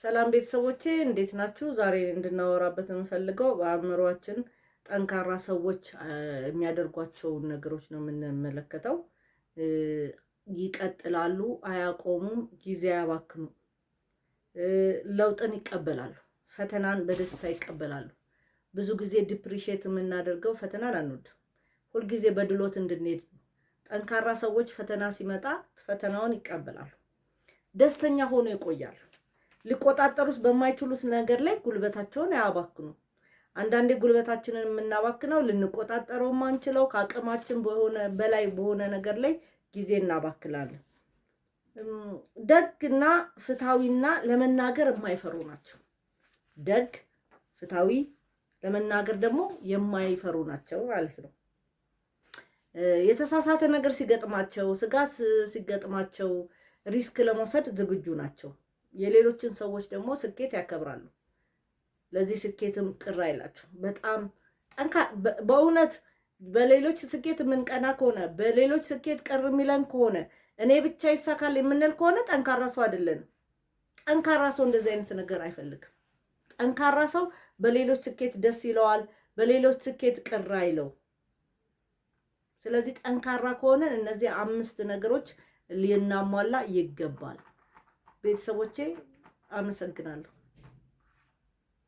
ሰላም ቤተሰቦቼ፣ እንዴት ናችሁ? ዛሬ እንድናወራበት የምፈልገው በአእምሯችን ጠንካራ ሰዎች የሚያደርጓቸውን ነገሮች ነው የምንመለከተው። ይቀጥላሉ፣ አያቆሙም፣ ጊዜ አያባክኑ፣ ለውጥን ይቀበላሉ፣ ፈተናን በደስታ ይቀበላሉ። ብዙ ጊዜ depreciate የምናደርገው ፈተናን አንወድም። ሁልጊዜ በድሎት እንድንሄድ ነው። ጠንካራ ሰዎች ፈተና ሲመጣ ፈተናውን ይቀበላሉ፣ ደስተኛ ሆኖ ይቆያሉ። ሊቆጣጠሩት በማይችሉት ነገር ላይ ጉልበታቸውን አያባክኑ። አንዳንዴ ጉልበታችንን የምናባክነው ልንቆጣጠረው ማንችለው ከአቅማችን በሆነ በላይ በሆነ ነገር ላይ ጊዜ እናባክላለን። ደግና ፍትሐዊና ለመናገር የማይፈሩ ናቸው። ደግ፣ ፍትሐዊ፣ ለመናገር ደግሞ የማይፈሩ ናቸው ማለት ነው። የተሳሳተ ነገር ሲገጥማቸው፣ ስጋት ሲገጥማቸው risk ለመውሰድ ዝግጁ ናቸው። የሌሎችን ሰዎች ደግሞ ስኬት ያከብራሉ። ለዚህ ስኬትም ቅር አይላቸው። በጣም ጠንካ በእውነት በሌሎች ስኬት የምንቀና ከሆነ፣ በሌሎች ስኬት ቅር የሚለን ከሆነ፣ እኔ ብቻ ይሳካል የምንል ከሆነ ጠንካራ ሰው አይደለንም። ጠንካራ ሰው እንደዚህ አይነት ነገር አይፈልግም። ጠንካራ ሰው በሌሎች ስኬት ደስ ይለዋል፣ በሌሎች ስኬት ቅር አይለው። ስለዚህ ጠንካራ ከሆነ እነዚህ አምስት ነገሮች ልናሟላ ይገባል። ቤተሰቦቼ፣ አመሰግናለሁ።